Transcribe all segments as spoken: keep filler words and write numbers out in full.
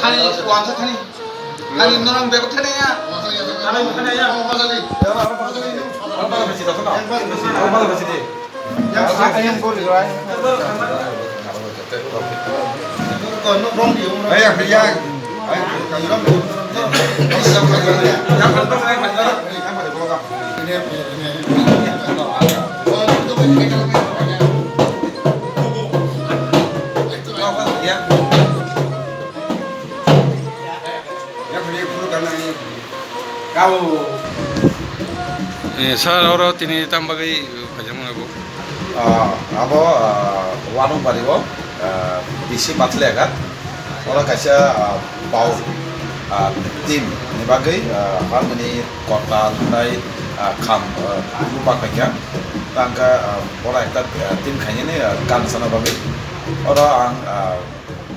Thani, wansa thani. Thani, norong bego thani ya. Thani, thani ya. Yang sa, yang bori, right? Ayang, ayang. Eh, sir, oro tini tam bagwi phaijak mano bo? Ah, abo, ah, Wanung Bari o, ah, bisi Pathalia Ghat. Oro kaisa, ah, bau, ah, team ni bagwi, ah, harmoni, kortal, tei, ah, kham, ah, buphang paikha. Tangkha, ah, oro ekta, ah, team khainani, ah, gan sana bagwi. Oro ang, ah,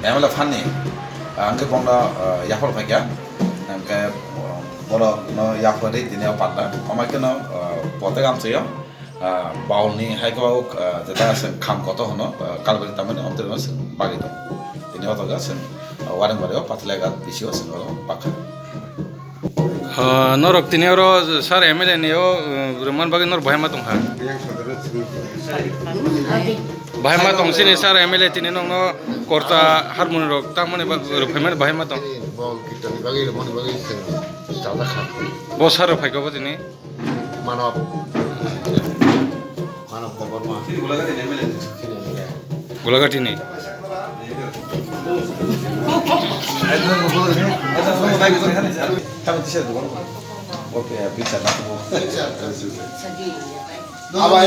M L A phan ni, ah, hwnkhe bono, ah, yaphar paikha. Hwnkhe, ah, borok no yaphar ri tini o panda. Omo khe no, ah, pote gam sayo. Ah, baul ni hai khe o, ah, jeta se kham koto hwno, ah, kalbari tamani omtwi rwma se bagwi tong. Tini o jaga se, ah, Wanung Bari o Pathalia Ghat bisi o se oro pakha. Ah, norok tini oro sir M L A ni o, ah, rwman bagwi norok bahai ma tong kha? Bahai ma tong sini sir M L A tini nokno korta harmoni rok tamani ba-, rwphaimani bahai ma tong? Bo kirtoni bagwi rwmani bagwi se chajak kha. Bo sir rok phai kha bo tini? Mano. Mano Debbarma. Golagati ni. Oke, bisa na. Aba,